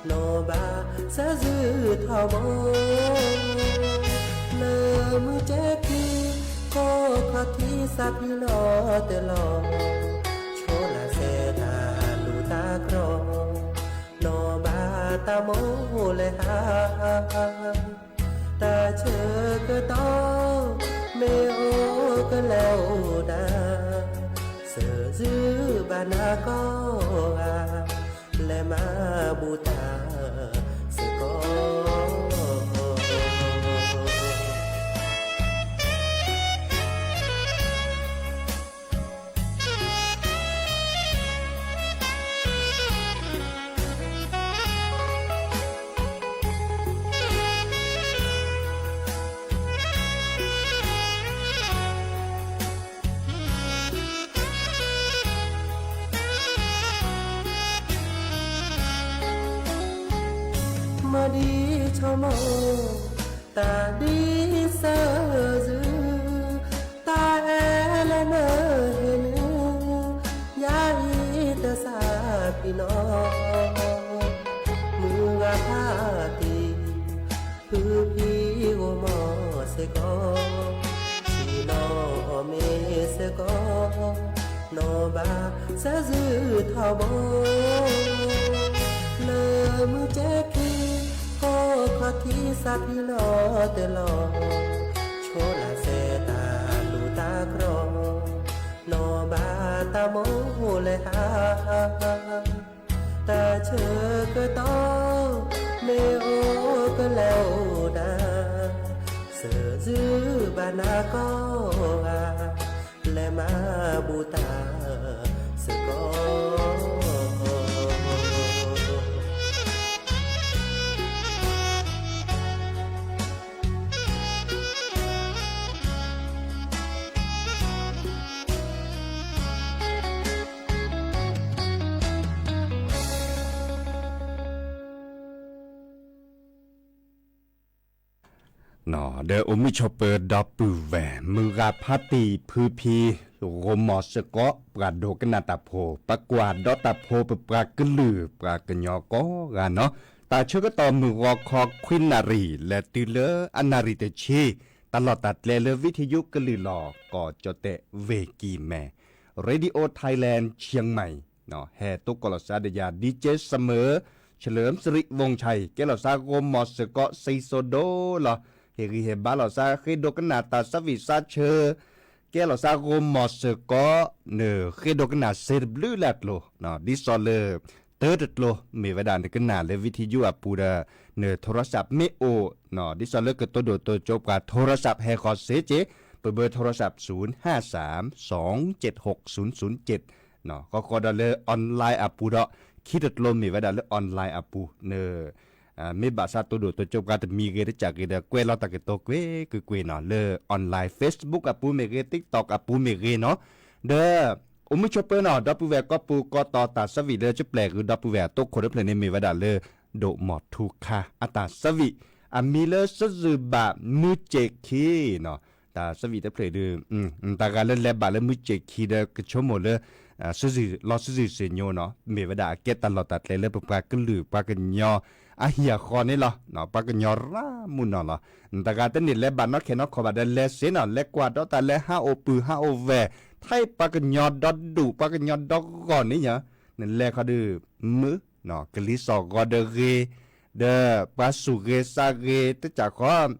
နီၢ်ဘၣ်စၢၤစုထီဘိ လၢမုၢ်ကဲခံ ကိးခီထံစးဖံလီၤတလီၤ ဆိလၢ်စဲတၢ်လူၢ်တၢ်ကြီ နီၢ်ဘၣ်တၢ်မိၣ်လဲၤဟး တၢ်ဆၢကတီၢ် မ့ၢ်အိၣ်ကလဲၤအိၣ်ဒၣ် စၢၤစုဘၣ်နၤကိးဂၤ လဲၤမၤဘူၣ်တၢ်စ့ၢ်ကီး မ့ၢ်ဒ်ဆိကမိၣ် တၢ်ဒ်စၢၤစု တၢ်အဲၣ်လၢနဟ့ၣ်န့ၣ် ယၤအံၤတစးဖံနီၤ မုၢ်ဂၤဖးတံၢ် ဖုဖံဂီၢ်မီၢ်စ့ၢ်ကီး ဆ့ၣ်နီၤအီၣ်မ့ၤစ့ၢ်ကီး နီၢ်ဘၣ်စၢၤစုထီဘိ လၢမုၢ်ကဲခံ ကိးခီထံစးဖံလီၤတလီၤ ဆိလၢ်စဲတၢ်လူၢ်တၢ်ကြီ နီၢ်ဘၣ်တၢ်မိၣ်လဲၤဟး တၢ်ဆၢကတီၢ် မ့ၢ်အိၣ်ကလဲၤအိၣ်ဒၣ် စၢၤစုဘၣ်နၤကိးဂၤ လဲၤမၤဘူၣ်တၢ်စ့ၢ်ကီး ဒီးအိၣ်မုာ်ဆိးပၢၤဒီပုၢ်ဝဲၢ် မုၢ်ဂၤဖးတံၢ် ဖုဖံ ဂီၢ်မီၢ်စ့ၢ်ကီး ပှၤဒိကနၣ်တၢ်ဖိ ပှၤကွၢ်ဒီးတၢ်ဖိ ပပှၤကလုာ် ပှၤကညီကိးဂၤနီၤ, တၢ်ဆၢကတီၢ်မုၢ်ဂီၤခီခွံနၣ်ရံၣ် လဲၤတုၤလၢအနၣ်ရံၣ်တဆံ တၢ်လီၢ်တၢ်ကျဲလၢ ဝံထယုကလုၢ်လီၤ ကီၢ်ကၠီၣ်တဲၣ် ဝ့ၢ်ကံၢ်မဲၢ် Radio Thailand Chiang Mai ဟဲတိကိးလီၤစၢ်ဒီးယၤ DJ Summer เฉลิมสิริ วงศ์ชัย ကဲလီၤစၢ်ဂီၢ်မီၢ်စ့ၢ်ကီး စံၣ်စိဒိၣ်လီၤ ဟ့ၣ်ဂံၢ်ဟ့ၣ်ဘါလီၤစၢ် ဃ့ဒိကနၣ်တၢ်ဆါဝံၣ်ဆါဆၢ ကဲလီၤစၢ်ဂီၢ်မီၢ်စ့ၢ်ကီး နဃ့ဒိကနၣ်စ့တဘျုးလၢအကျိၤ ဒ်သိးလၢ တၢတကျိၤ မ့ၢ်ဝဲဒၣ်နကနၣ်လၢ ဝံထယုအပူၤဒီး နထိရစးပ်မ့ၢ်အိၣ် ဒ်သိးလၢကတိၤဒိၣ်တိၤကၠိပှၤ ထိရစးပ်ဟဲဃီၤစ့ၢ်ကီး ပဘၢထိရစးပ် ศูนย์ห้าสาม สองเจ็ดหก ศูนย์ศูนย์เจ็ด ဃီဃီဒီးလၢ online အပူၤဒီး ခံတကျိၤမ့ၢ်ဝဲဒၣ်လၢ online အပူၤ န မ့ၢ်ဘၣ်ဆၣ်တိၤဒိၣ်တိၤကၠိပှၤတမံၤဂ့ၤတကးဂ့ၤဒီး ကွဲးလီၤတၢ်ကတိၤကွ့ၢ်ကွ့ၢ်နီၤ လၢ online Facebook အပူၤမ့ၢ်ဂ့ၤ TikTok အပူၤမ့ၢ်ဂ့ၤနီၤ ဒီး အိၣ်မုာ်ဆိးပၢၤနီၤ ဒီပုၢ်ဝဲၢ်ကိးပူၤကိးတီၤ တၢ်ဆါဝံၣ်လၢကပျဲၢ်ဂုာ်ဒီပုၢ်ဝဲၢ်အသိးခိၣ်တဖျၢၣ်န့ၣ် မ့ၢ်ဝဲဒၣ်လၢ ဒိၣ်မီၢ်ထူခါ အတၢ်ဆါဝံၣ် အမံၤလၢစၢၤစုဘၣ်မုၢ်စ့ၢ်ခံနီၤ တၢ်ဆါဝံၣ်တဖျၢၣ်ဒုး တၢ်ဂၤလၢလဲၤဘၣ်လၢမုၢ်စ့ၢ်ခံဒီး ကဆိကမိၣ်လၢ စၢၤစု လီၤစၢၤစုစ့ၢ်ညီနီၤ မ့ၢ်ဝဲဒၣ်အကဲတၢ်လီၢ်တၢ်ကျဲလၢပပှၤကလုာ်ပှၤကညီ အဟံၣ်အဃီန့ၣ်လီၤ ပှၤကညီရၢမုၢ်နီၤလီၤ တၢ်ဂၤတန့ၢ်လဲၤဘၣ်နီၣ်ခဲနီၣ်ခီဘၣ်ဒီး လဲၤစ့ၢ်နီၤ လဲၤကွၢ်ဒီးတၢ်လၢဟးအိၣ်ပုၢ်ဟးအိၣ်ဝဲၢ် ထဲပှၤကညီဒီဒူၣ် ပှၤကညီဒီဂီၢ်န့ၣ်ညါ နလဲၤခီဒုး မုာ် ကလံၤစိးဂီၤဒီးဂ့ၤ ဒီးပှၤစူၢ်ဂ့ၤစါဂ့ၤ တကးဃီ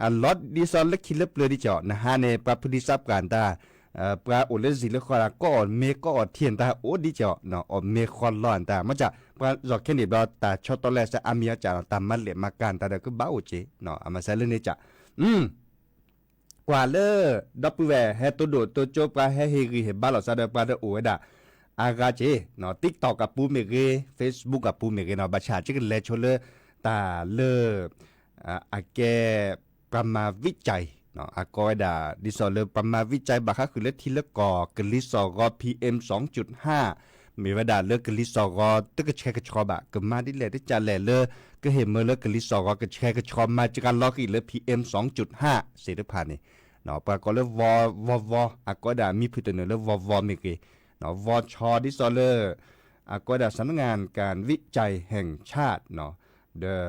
အလီၤဒ်သိးလၢခံလၢပျၢၤဒ်ကီး နဟါန့ၣ် ပှၤဖုဒံစၢ်ပှၢ်တၢ် ပှၤအိၣ်လၢစံာ်လၢဃီ ကိးအီၣ်မ့ၤကိးအီၣ်ထံၣ်တၢ်အိၣ်ဒ်ကီး အီၣ်မ့ၤဃီလီၤတၢ် မ့ၢ်ကၢ် ပှၤလီၢ်ခဲန့ၣ်ဘျီ တၢ်ဆီတလဲစ့ၢ်အါမံၤအီၣ်ကၢ် တၢ်မၤလဲၣ်မၤကၤတၢ်ဒီးကဘၣ်အိၣ်က့ၤ အမၤစၢၤလၢန့ၣ်ကၢ် ကွၢ်လၢ ဒီပုၢ်ဝဲၢ်ဟဲတိၤဒိၣ်တိၤကၠိပှၤဟဲဟ့ၣ်ဂံၢ်ဟ့ၣ်ဘါလီၤစၢ်ဒီးပှၤဒီးအိၣ်ဝဲဒၣ် အါဂၤက့ၤ TikTok အပူၤမ့ၢ်ဂ့ၤ Facebook အပူၤမ့ၢ်ဂ့ၤနီၤ ဘၣ်ဆၣ်ကလဲၤဆိလၢ တၢ်လၢ အကဲ ပှၤမၤဝံကၠဲး အကိးဝဲဒၣ် ဒ်သိးလၢပှၤမၤဝံကၠဲးဘၣ်ဃးဃုာ်လၢထံလၢကီၢ် ကလံၤစိးဂီၤ PM စူၣ်ဟၣ် မ့ၢ်ဝဲဒၣ်လၢကလံၤစိးဂီၤတကဆှဲကဆှီဘၣ် ကမၤဒ်လဲၣ်တကးလဲၣ်လၢ ကဟ့ၣ်မၢလၢကလံၤစိးဂီၤကဆှဲကဆှီ မၤစှၤလီၤဃံာ်လၢ PM စူၣ်ဟၣ် စ့ၢ်တဖၣ်န့ၣ် ပှၤကိးလၢ ဝီဝီ အကိးဝဲဒၣ်မံၤဖုၣ်တနၢၤလၢ ဝီဝီ မ့ၢ်ဂ့ၤ ဝီဆီ ဒ်သိးလၢ အကိးဝဲဒၣ် สำนักงานการวิจัยแห่งชาติ နီၤ, ဒီး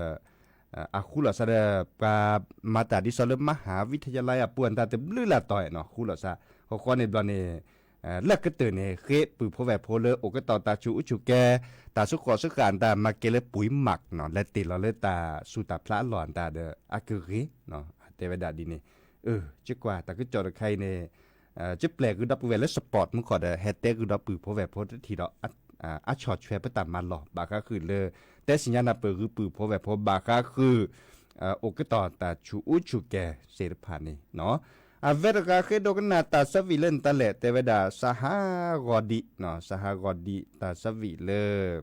အဃူလိာ်စၢ်ဒီး ပှၤမၤတၢ်ဒ်သိးလၢ มหาวิทยาลัย အပူၤအတၢ်တဘျုးလၢ်တီၤနီၤ ဃူလိာ်စၢ် ဃိဃီန့ၣ်ဘျီန့ၣ် လၢကတၢၢ်န့ၣ် ဃ့ပုၢ်ဖိဝဲၢ်ဖိလၢအိၣ်ကတီၢ်တၢ်ဆူးအူဆူးကဲ တၢ်ဆူဃိးဆူဃာ်တၢ်မၤကဲလၢပှၤမးနီၤ လဲၤတ့ၢ်လီၤလၢတၢ်ဆူးတၢ်ဖျါအလီၢ်တၢ်ဒီး အကဂ့ၤ တဲဝဲဒၣ်ဒ်န့ၣ် အၢ ကကွၢ်တၢ်ကစီၣ်တခါအံၤန့ၣ် ကပျဲၢ်ဂုာ်ဒီပုၢ်ဝဲၢ်လၢ support မူခိၣ်ဒီး ဟဲတဲဂုာ်ဒီပုၢ်ဖိဝဲၢ်ဖိတထံၣ်ဒီး အဆီၣ်ထွဲပတၢ်မၤလီၢ် ဘၣ်ဃးဃုာ်လၢ တဲစံညါနၢ်ပၢၢ်ဂုာ်ပုၢ်ဖိဝဲၢ်ဖိ ဘၣ်ဃးဃုာ် အိၣ်ကတီၢ်တၢ်ဆူးအူဆူးကဲသ့ၣ်တဖၣ်န့ၣ်နီၤ. အဝဲတဂၤဃ့ဒိကနၣ်တၢ်ဆၢဝံၤလၢနတၢ်လဲၣ် တဲဝဲဒၣ် စဟါဂီၤဒံး စဟါဂီၤဒံးတၢ်ဆၢဝံၤလၢ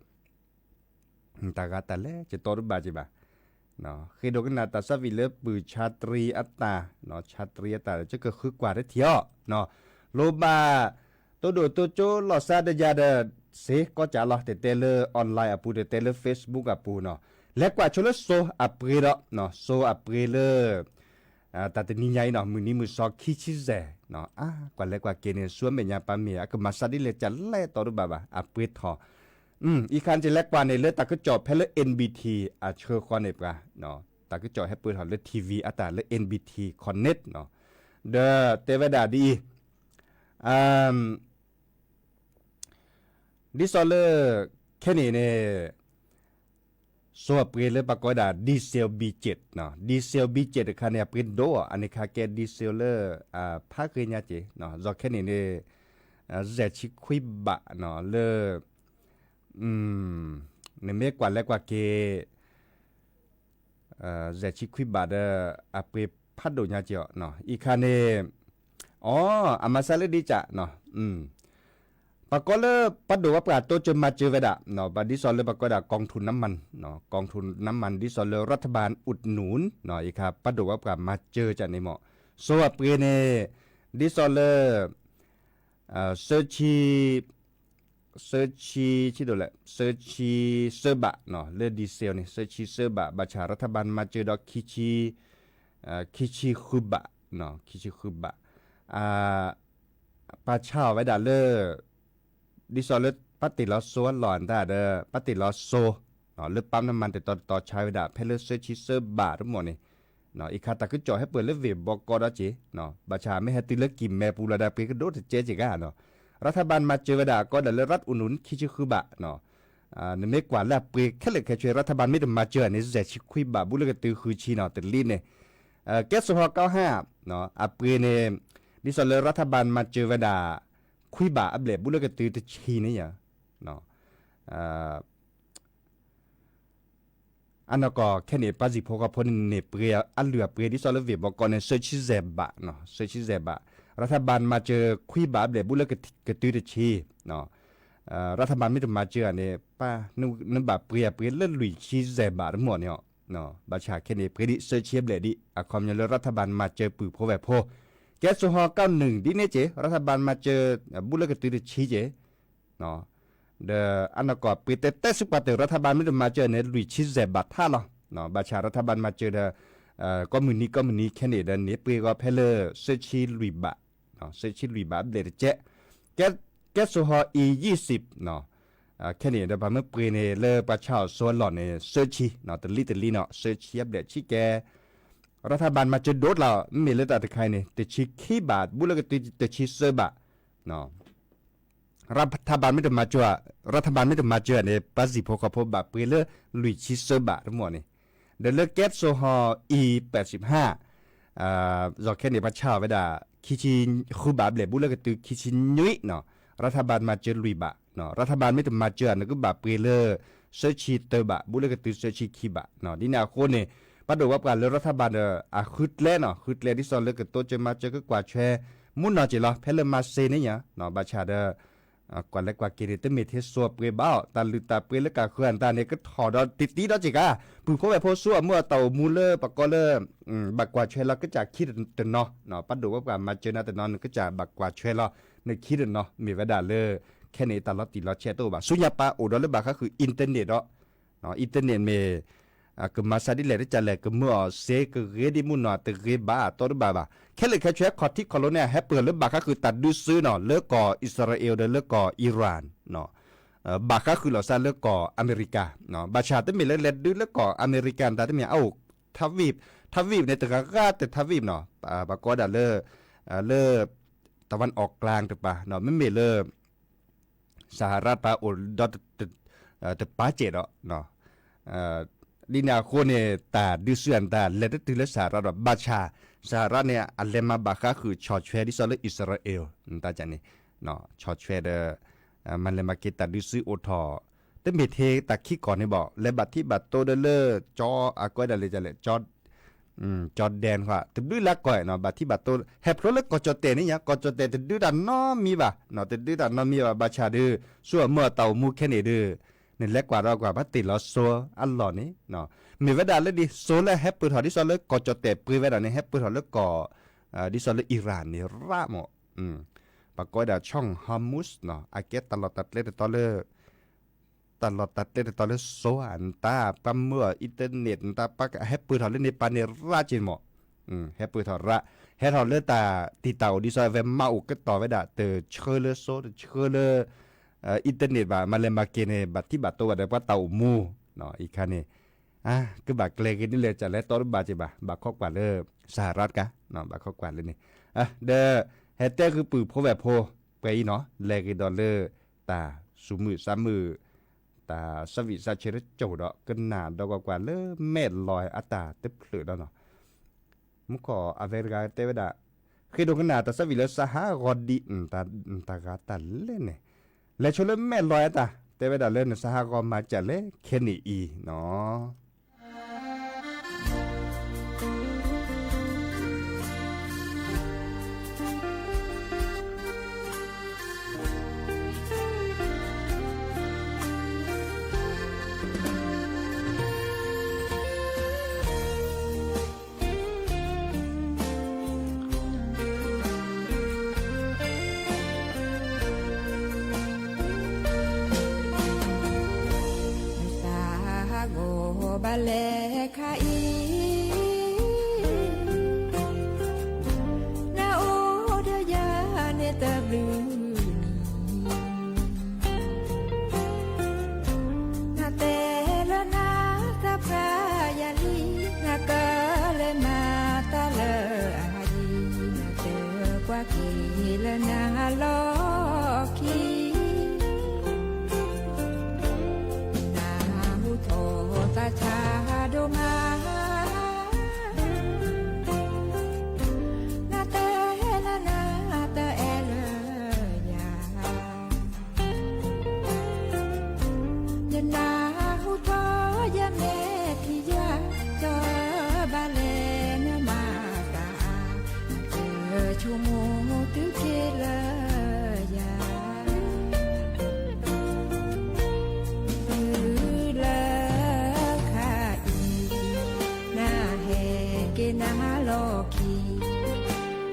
တၢ်ဂၤတၢ်လဲၣ် ကတီတဘၣ်က့ၤဘၣ် ဃ့ဒိကနၣ်တၢ်ဆၢဝံၤလၢပုၢ်ဆါတရံးအတၢ် ဆါတရံးအတၢ်ဒီး ကကဃုကွၢ်တထံၣ်အီၤ လိၣ်ဘၣ် တိၢ်ဒိၣ်တိၢ်ကၠိလီၤစၢ်ဒီးယၤဒီး စ့ၢ်ကီးကးလီၤ တတဲလၢ online အပူၤ တတဲလၢ Facebook အပူၤနီၤ လဲၤကွၢ်ဆိလၢစိၤအပှ့ၤဒီး စိၤအပှ့ၤလၢ တၢ်တနံၤညါအံၤနီၤ မုၢ်နံၤမုၢ်စီခံဆံယဲၢ် အါ ကွၢ်လဲၤကွၢ်က့ၤန့ၣ် ဆူအမဲာ်ညါပာ်မ့ၢ် အကမၤစၢ်ဒ်လဲၣ်ကလဲၣ်တီတဘၣ်ဘၣ် အပှ့ၤထီၣ် အံၤခါန့ၣ် လဲၤကွၢ်န့ၣ် လၢတၢ်ကစီၣ်ဖဲလၢ NBT အဆှၢဃီန့ၣ်ပှၤ တၢ်ကစီၣ်ဟဲပၢၢ်ထီၣ်လၢ TV အတၢ်လၢ NBT Connect နီၤ ဒီးတဲဝဲဒၣ်ဒ်အံၤ ဒ်သိးလၢ ခဲန့ၣ်န့ၣ် စိၤအပှ့ၤလၢပှၤကိးဝဲဒၣ် diesel B စ့းနီၤ diesel B စ့းတခါန့ၣ် အပှ့ၤဒိၣ်အီၤ အန့ၣ်ခါကဲ diesel လၢ ဖးဂ့ၤညါက့ၤ ယီၤခဲန့ၣ်န့ၣ် စဲးဆံခွံဘးနီၤ လၢ နမ့ၢ်ကွၢ်လဲၤကွၢ်က့ၤ စဲးဆံခွံဘးဒီး အပှ့ၤဖးဒိၣ်ညါက့ၤအီၤ အံၤခါန့ၣ် အီ အမၤစၢ်လၢဒ်ကးနီၤ ပှၤကိးလၢ ပှၤဒိၣ်ဝဲပှၤတိစၢၤမၤစၢၤဝဲဒၣ် ဘၣ်ဒ်သိးလၢပှၤကိးဒၣ် กองทุนน้ำมัน กองทุนน้ำมัน ဒ်သိးလၢ รัฐบาลอุดหนุน အံၤခါ ပှၤဒိၣ်ဝဲပှၤမၤစၢၤကန့ၣ်မ့ၢ် စိၤအပှ့ၤန့ၣ် ဒ်သိးလၢ သၢဆံ သၢဆံ ဆံဒိၣ်လဲၣ် သၢဆံသၢဘးနီၤ လၢ diesel န့ၣ် သၢဆံသၢဘး ဘၣ်ဆၣ် รัฐบาลမၤစၢၤဒီး ခံဆံ ခံဆံဃုဘး ခံဆံဃုဘး ပှၤဆါအီၤဝဲဒၣ်လၢ ဒ်သိးလၢပှၤတ့ၢ်လီၤစိအလီၢ်တၢ်ဒီး ပှၤတ့ၢ်လီၤစိ လၢပၢ်နမၢ်တတီၤတတီၤဆါဝဲဒၣ် ဖဲလၢသၢဆံသၢဘးတမီၢ်န့ၣ် အံၤခါတၢ်ကစီၣ်ဟဲပၢၢ်လၢ ဝ့ၢ်ဘီကီဒီးက့ၤ ဘၣ်ဆၣ်မ့ၢ်ဟဲတုၤလၢကံၢ်မဲပူၤလီၤဒီး ပှ့ၤကဒိၣ်တကဲက့ၤဂၤနီၤ รัฐบาลမၤစၢၤဝဲဒၣ် ကိးဒၣ်လၢ รัฐอุดหนุน ခံဆံဃုဘး နမ့ၢ်ကွၢ်လၢအပှ့ၤခဲလၢာ်ခဲဆ့ รัฐบาลမ့ၢ်တမၤစၢၤန့ၣ် စဲးဆံခွံဘး ဘူးလၢကတုၤဃုဆံနီၤ တလံၣ်န့ၣ် ကဲစိဟီၣ်ကီၢ်ဟါ အပှ့ၤန့ၣ် ဒ်သိးလၢ รัฐบาลမၤစၢၤဝဲဒၣ် ခွံဘးအဘျဲၣ် ဘူးလၢကတုၤတဆံန့ၣ်ယါ အနီၢ်ကီၢ်ခဲန့ၣ် ပှၤစံၣ်ဖိဃီဖိန့ၣ်န့ၣ် ပှ့ၤအလုၢ်အပှ့ၤ ဒ်သိးလၢဝ့ၢ်ဘီကီန့ၣ် သၢဆံယဲၢ်ဘး, သၢဆံယဲၢ်ဘး, รัฐบาลမၤစၢၤခွံဘးအဘျဲၣ် ဘူးလၢကတုၤတဆံ, รัฐบาลမ့ၢ်တမၤစၢၤဧါန့ၣ် ပၢ်နဘၣ်ပှ့ၤအပှ့ၤလၢလွံၢ်ဆံယဲၢ်ဘးတမီၢ်န့ၣ်, ဘၣ်ဆၣ်ခဲန့ၣ် ပှ့ၤဒံးသၢဆံအဘျဲၣ်ဒံး အခီပညီလၢ รัฐบาลမၤစၢၤပုၢ်ဖိဝဲၢ်ဖိ, ကဲစိဟီၣ်ကီၢ်နုၢ်ဒ်န့ၣ်က့ၤ รัฐบาลမၤစၢၤ ဘူးလၢကတုၤတဆံက့ၤ ဒီးအနီၢ်ကီၢ်ပှ့ၤတဲတဲဆူပှၤတၢၢ် รัฐบาลမ့ၢ်တမၤစၢၤန့ၣ် လွံၢ်ဆံယဲၢ်ဘးထါလီၤ. ဘၣ်ဆၣ် รัฐบาลမၤစၢၤဒီး ကိးမုၢ်နံၤကိးမုၢ်နံၤခဲန့ၣ်ဒီးန့ၣ် ပှ့ၤဂီၤဖဲလၢ သၢဆံလွံၢ်ဘး, သၢဆံလွံၢ်ဘးအဘျဲၣ်တကဲး, ကဲစိဟီၣ်အံၤယံၣ်စံး ခဲန့ၣ်ဒီးပှၤမ့ၢ်ပှ့ၤန့ၣ် လၢပှၤဆါအီၣ်စိအလီၢ်န့ၣ် သၢဆံ, တလံတလံနီၤ သၢဆံအဘျဲၣ်ဆံကဲး, รัฐบาลမၤစၢၤဒိၣ်တလး မ့မ့ၢ်လၢတၢ်တခါအံၤန့ၣ် တဆံခံဘး ဘူးလၢကတုၤတဆံသၢဘး รัฐบาลမ့ၢ်တမၤစၢၤ, รัฐบาลမ့ၢ်တမၤစၢၤန့ၣ် ပှၤစံၣ်ဖိဃီဖိဘၣ်ပှ့ၤလၢလွံၢ်ဆံသၢဘးတမီၢ်န့ၣ်, ဒီးလၢကဲစိဟီၣ်အံၤ ပၢၢ်စံးဟါ ယီၤခဲန့ၣ် ပှၤဆါအီၣ်ဝဲဒၣ် ခံဆံဃုဘးအဘျဲၣ် ဘူးလၢကတုၤခံဆံနွံနီၤ, รัฐบาลမၤစၢၤလွံၢ်ဘး, รัฐบาลမ့ၢ်တမၤစၢၤ နကဘၣ်ပှ့ၤလၢ သၢဆံသၢဘး ဘူးလၢကတုၤသၢဆံခံဘး, ဒ်န့ၣ်အဃိန့ၣ် ပှၤဒိၣ်ဝဲပှၤလၢ รัฐบาลဒီး အဃုကျဲနီၤ ဃုကျဲဒ်သိးလၢကတိစၢၤမၤစၢၤကကွၢ်ထွဲ မုၢ်နီၢ်က့ၤလီၤ ဖဲလၢမၤစ့န့ၣ်ညါ, ဘၣ်ဆၣ်ဒီး ကွၢ်လဲၤကွၢ်က့ၤန့ၣ် တမ့ၢ်ထဲစိအပှ့ၤဘၣ်အီၤ တၢ်လုၢ်တၢ်ပှ့ၤလၢကဃုအတၢ်န့ၣ် ကထီၣ်ဒီးတံၢ်တံၢ်ဒီးက့ၤကါ, ပုၢ်ဖိဝဲၢ်ဖိဆူအမုၢ်အတၢ်အိၣ်မူလၢပကိးလၢ ဘၣ်ကွၢ်ထွဲလီၤ ကစၢ်ခံတနီၤ, ပှၤဒိၣ်ဝဲပှၤမၤစၢၤနၤတနီၤ နကစၢ်ဘၣ်ကွၢ်ထွဲလီၤ နခံတနီၤ မ့ၢ်ဝဲဒၣ်လၢ ခဲန့ၣ်တၢ်လီၤတံၢ်လီၤဆဲးတအိၣ်ဘၣ် ဆူညါပၢ်အိၣ်ဒီးလၢဘၣ်ဃးဃုာ် internet ဒီး internet မ့ၢ် ကမၤစၢ်ဒ်လဲၣ်တကးလဲၣ် ကမၢအီၤစ့ကဂ့ၤဒ်မုၢ်နီၢ်တဂ့ၤဘၣ်အတီတဘၣ်ဘၣ် ခဲလၢာ်ခဲဆ့ခီၣ်ထံးခီၣ်လိၤန့ၣ် ဟဲပၢၢ်လၢဘၣ်ဃးဃုာ်တၢ်ဒုးစုနီၤ လၢကီၢ်အံၣ်စရ့လးဒီးလၢကီၢ်အံရၣ်နီၤ, ဘၣ်ဃါဃုာ်လီၤစၢ်လၢကီၢ်အမဲရကၤ, ဘၣ်ဆၣ်တမ့ၢ်လၢလဲၤဒုးလၢကီၢ်အမဲရကၤတၢ်တမ့ၢ်အအိၣ် ထၣ်ဝံၣ်, ထၣ်ဝံၣ်န့ၣ် တဂၤဂၤတထၣ်ဝံၣ်နီၤ, ပကိးဒၣ်လၢ လၢ တဝၢၣ်အီၣ်ကျါတပၤ, မ့မ့ၢ်လၢ စဟရၣ်ပၤအိၣ်ဒီး တပာ်စဲးဒီး ဒ်န့ၣ်အဃိန့ၣ် တၢ်ဒုးစုအတၢ်လဲၤတတုၤလၢစဟရၣ်ဒီး ဘၣ်ဆၣ် စဟရၣ်န့ၣ် အလဲၤမၤဘၣ်ဃါဃုာ်ဆီၣ်ထွဲဒ်သိးလၢအံၣ်စရ့လး တၢ်န့ၣ် ဆီၣ်ထွဲဒီး မၤလဲၤမၤက့ၤတၢ်ဒုးစုအိၣ်ထီၣ် တမ့ၢ်ထဲတၢ်ခံကီၢ်န့ၣ်ဘၣ် လဲၤဘၣ်ထံဘၣ်တိဒီးလၢ ကၠီအကီဒၣ်လဲၣ်လဲၣ် ကၠီ ကၠီဒဲၣ်ဃီ တဘျုးလၢကီၢ်နီၤ ဘၣ်ထံဘၣ်တိ ဟဲဖျိလၢကီၢ်ကၠီၣ်တဲၣ်န့ၣ်ညါ ကီၢ်ကၠီၣ်တဲၣ်တဒုးတၢ်နီတမံၤဘၣ်, တဒုးတၢ်နီတမံၤဘၣ် ဘၣ်ဆၣ်ဒီး စိအမုၢ်အတၢ်အိၣ်မူခဲန့ၣ်ဒီး နလဲၤကွၢ်ဒီးကွၢ် ဘၣ်တ့ၢ်လီၤစိအလီၢ်န့ၣ် မ့ၢ်ဝဲဒၣ်လၢဒ်စိလၢဟဲပၢၢ်ထီၣ်ဒ်သိးလၢကီၢ်ကၠီၣ်တဲၣ်ပှ့ၤဝဲဒၣ်န့ၣ် ဟဲပၢၢ်ထီၣ်လၢကီၢ် ဒ်သိးလၢအံရၣ်န့ၣ်ရၣ်မး ပကိးဝဲဒၣ် Strait of Hormuz နီၤ အကဲတၢ်လီၢ်တၢ်ကျဲတတီၤလၢ တၢ်လီၢ်တၢ်ကျဲတတီၤလၢစိ နတၢ်ပှၤမၢအီၤ internet နတၢ်ပှၤဟဲပၢၢ်ထီၣ်လၢန့ၣ်ပၤန့ၣ်ရၣ်က့ၤမး, ဟဲပၢၢ်ထီၣ်ရၣ် ဟဲထီၣ်လၢတၢ်တံာ်တာ်အိၣ်ဒ်သိး အဝဲမၤအိၣ်ကတီၢ်ဝဲဒၣ် တဆှၢလၢစိ တဆှၢလၢ internet ဘၣ် မၤလဲၤမၤက့ၤန့ၣ် ဘၣ်ထံဘၣ်တိဘၣ်ဒီးပှၤတၢ်အိၣ်မူ အံၤခါန့ၣ် ကဘၣ်ကျဲၤဂ့ၤဒ်လဲၣ် ကလဲၤတီတဘၣ်က့ၤဘၣ် ဘၣ်ခိးကွၢ်လၢ စဟရၣ်တကါ ဘၣ်ခိးကွၢ်လၢန့ၣ် ဒီး ဟဲတဲဃုာ်ပုၢ်ဖိဝဲၢ်ဖိ ပှဲၤအံၤနီၤ လဲၤဂ့ၤဒီးလၢ တၢ်စူၤမုာ်စးမုာ် တၢ်စးဝံၣ်စးဆၢတစိၤဒီး ကနၣ်ဒီးကွၢ်ကွၢ်လၢမဲာ်လီၤအတၢ်တဖျၢၣ်ဒီးနီၤ မူခိၣ်အဝဲတဂၤတဲဝဲဒၣ် ဃ့ဒိကနၣ်တၢ်စးဝံၣ်လၢစဟးဂီၤဒံး တၢ်ဂၤတၢ်လဲၣ်န့ၣ် လဲၤဆိလၢမဲာ်လီၤအတၢ် တဲဝဲဒၣ်လၢနစဟးဂီၤမၤစၢၤလဲၣ်ခဲန့ၣ်အံၤနီၤ နသးဟးဂီၤဘၣ်လဲၣ်ခါအံၤ နအိၣ်ဒီးယၤန့ၣ်တဘျုးနံၣ် နတဲလၢနသးပှၢ်ယၤလံ နကလဲၤမၤတၢ်လၢအဟးယံၤ နတဲကွၢ်က့ၤလၢနလီၢ်ခံ နဟူထီၣ်သးဆါဒိၣ်မး နတဲလၢနတအဲၣ်လၢယၤ ယနၢ်ဟူထီၣ်ယမဲာ်ထံယွၤ ကၠီဘၣ်လဲၣ်နမၤတၢ် နဆိကမိၣ်တုၤက့ၤလၢယၤ တုၤလၢခါအံၤ နဟဲက့ၤနလီၢ်ခံ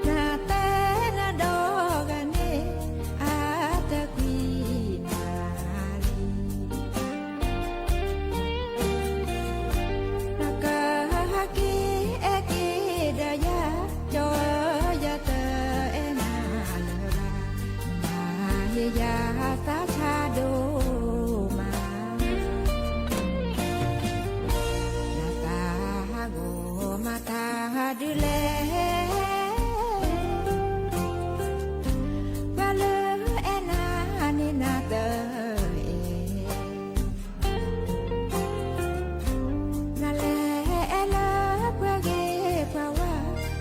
နတဲနဒီဂၤန့ၣ် အတကွံနၤလံ နကဟဲက့ၤအဲၣ်က့ၤဒီးယၤ ကၠီယတအဲၣ်နၤလၢၤဘၣ် နဟ့ၣ်ယၤသးဆါဒိၣ်မး နသးဟးဂီၤမၤတၢ်ဒ်လဲၣ် ပှၤလၢအဲၣ်နၤန့ၣ်နၤတအဲၣ် နလဲၤအဲၣ်လၢပှၤဂ့ၤပှၤဝါ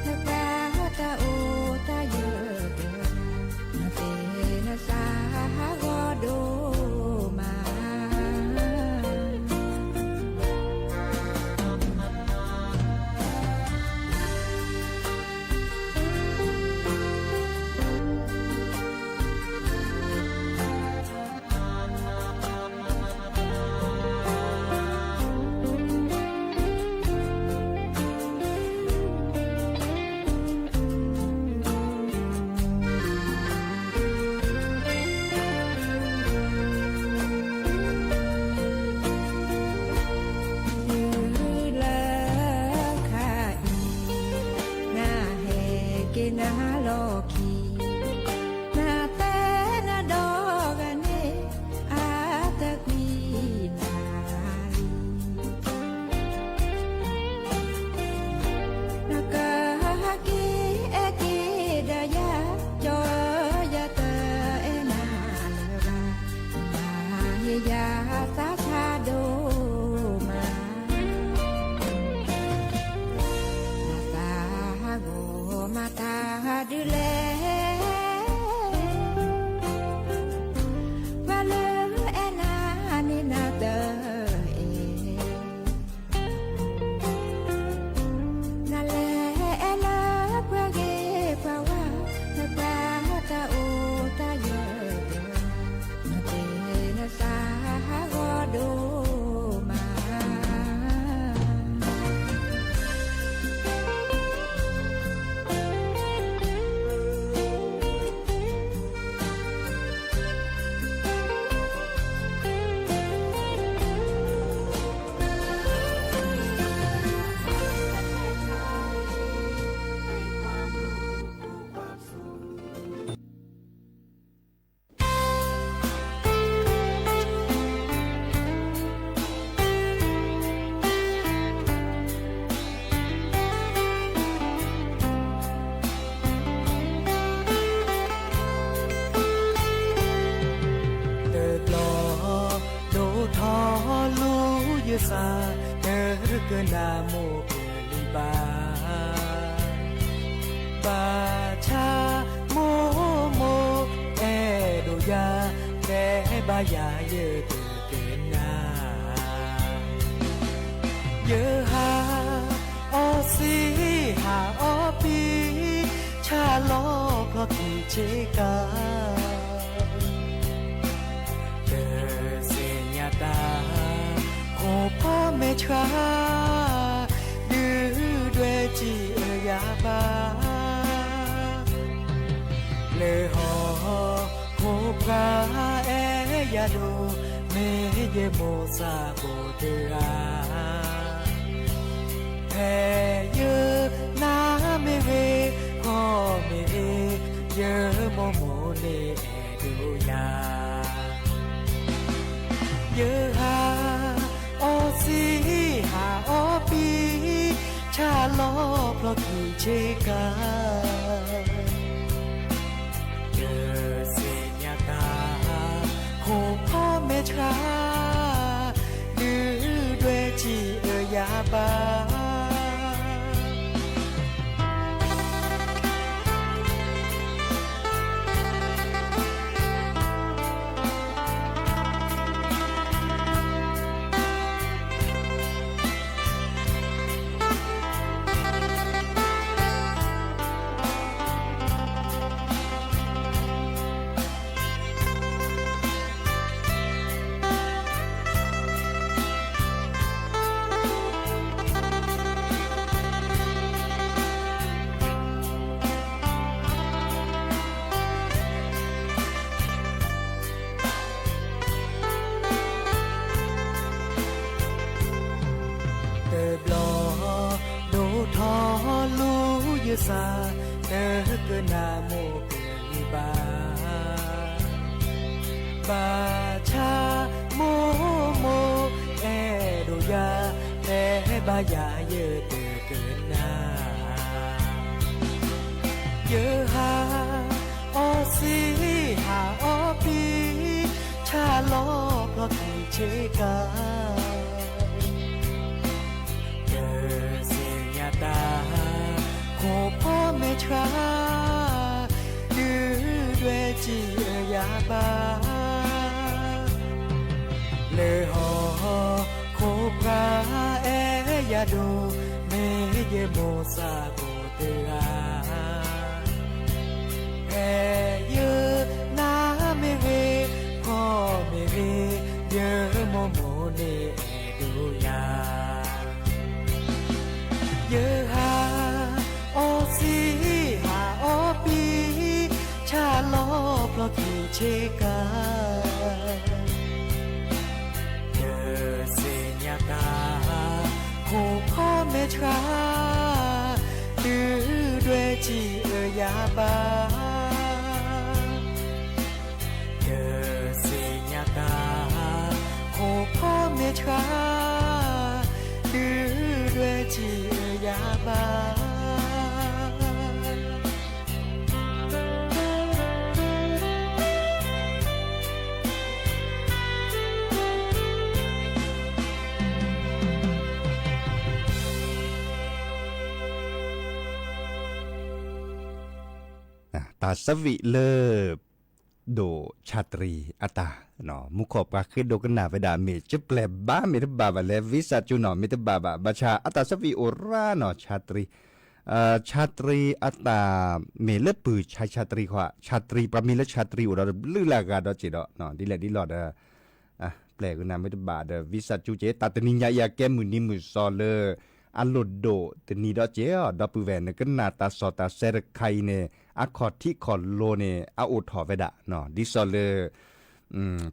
လၢပှၤတၢ်အိၣ်တၢ်ယၢၤတဂၤ နသ့နသးဟးဂီၤဒိၣ်မး တကနၣ်မိၢ်ကလံၤဘၣ်. ဘၣ်ဆၣ်မိၢ်မိၢ် အဲၣ်ဒိးယၤ တဲဘၣ်ယၤ ယတကနၣ်. ယဟးအီၣ်စံ ဟးအီၣ်ပံ, ဆၣ်လီၤဖျီခံဆ့ကၤ, တသ့ၣ်ညါတၢ် ခိၣ်ဖီမဲာ်ဆှး, ဒုၣ်ဒွဲၣ်စံးအၢယၤဘၣ်. လၢဟီၣ်ခိၣ်ပှၢ်အဲၣ်ယၤဒိၣ်, မ့ၢ်ယမိၢ်သးဘိတဂၤ, ဖဲယနါမ့ၢ်ဂ့ၤ, ခီၣ်မ့ၢ်ဂ့ၤ, ယမိၢ်မိၢ်န့ၣ်အဲၣ်ဒိးယၤ. ယဟးအီၣ်စံ ဟးအီၣ်ပံ, ဆၣ်လီၤဖျီခံဆ့ကၤ, တသ့ၣ်ညါတၢ် ခိၣ်ဖီမဲာ်ဆှး, ဒုၣ်ဒွဲၣ်စံးအၢယၤဘၣ်. တဘျီ ဒိၣ်ထီၣ်လူၤယသး, တကနၣ်မိၢ်ကလံၤဘၣ်. ဘၣ်ဆၣ်မိၢ်မိၢ် အဲၣ်ဒိးယၤ, တဲဘၣ်ယၤ ယတကနၣ်. ယဟးအီၣ်စံ ဟးအီၣ်ပံ, ဆၣ်လီၤဖျီခံဆ့ကၤ, တသ့ၣ်ညါတၢ် ခိၣ်ဖီမဲာ်ဆှး, ဒုၣ်ဒွဲၣ်စံးအၢယၤဘၣ်. လၢဟီၣ်ခိၣ်ပှၢ်အဲၣ်ယၤဒိၣ်, မ့ၢ်ယမိၢ်သးဘိတဂၤ, ဖဲယနါမ့ၢ်ဂ့ၤ, ခီၣ်မ့ၢ်ဂ့ၤ, ယမိၢ်မိၢ်န့ၣ်အဲၣ်ဒိးယၤ. ယဟးအီၣ်စံ ဟးအီၣ်ပံ, ဆၣ်လီၤဖျီခံဆ့ကၤ, တသ့ၣ်ညါတၢ် ခိၣ်ဖီမဲာ်ဆှး, ဒုၣ်ဒွဲၣ်စံးအၢယၤဘၣ်. တသ့ၣ်ညါတၢ် ခိၣ်ဖီမဲာ်ဆှး, ဒုၣ်ဒွဲၣ်စံးအၢယၤဘၣ်. တၢ်ဆၢဝံၤလၢ ဒိၣ်ဆၣ်တရံးအတၢ်, မူခိၣ်ပှၤဃ့ဒိကနၣ်ဝဲဒၣ် မ့ၢ်ကပျဲၢ်ဘါမ့ၢ်တဘၣ်ဘၣ်လဲၣ် ဝံစၢ်ကၠူနီၤ မ့ၢ်တဘၣ်ဘၣ် ဘၣ်ဆၣ်အတၢ်ဆၢဝံၤအိၣ်ရၣ်နီၤ ဆၣ်တရံး, ဆၣ်တရံးအတၢ် မ့ၢ်လၢပၢၢ်ဆၣ်ဆၣ်တရံးခီ, ဆၣ်တရံး ပှၤမ့ၢ်လၢဆၣ်တရံးအိၣ်ဒီးတဘျုးလၢအဂၤဒီးက့ၤဒီး ဒ်လဲၣ်ဒ်လဲၣ်ဒီး ပျဲၢ်ကနၣ်မ့ၢ်တဘၣ်ဒီး ဝံစၢ်ကၠူက့ၤ တၢ်တနံၤညါအံၤအကဲမုၢ်နံၤမုၢ်သီလၢ အလိၣ်ဒိၣ်တနံၤဒီးက့ၤအီၤ ဒီပုၢ်ဝဲၢ် နကနၣ်တၢ်စီၣ်တၢ်ဆဲးတခါအံၤန့ၣ် အခီၣ်ထံးခီၣ်လိၤန့ၣ် အအိၣ်ထီၣ်ဝဲဒၣ် ဒ်သိးလၢ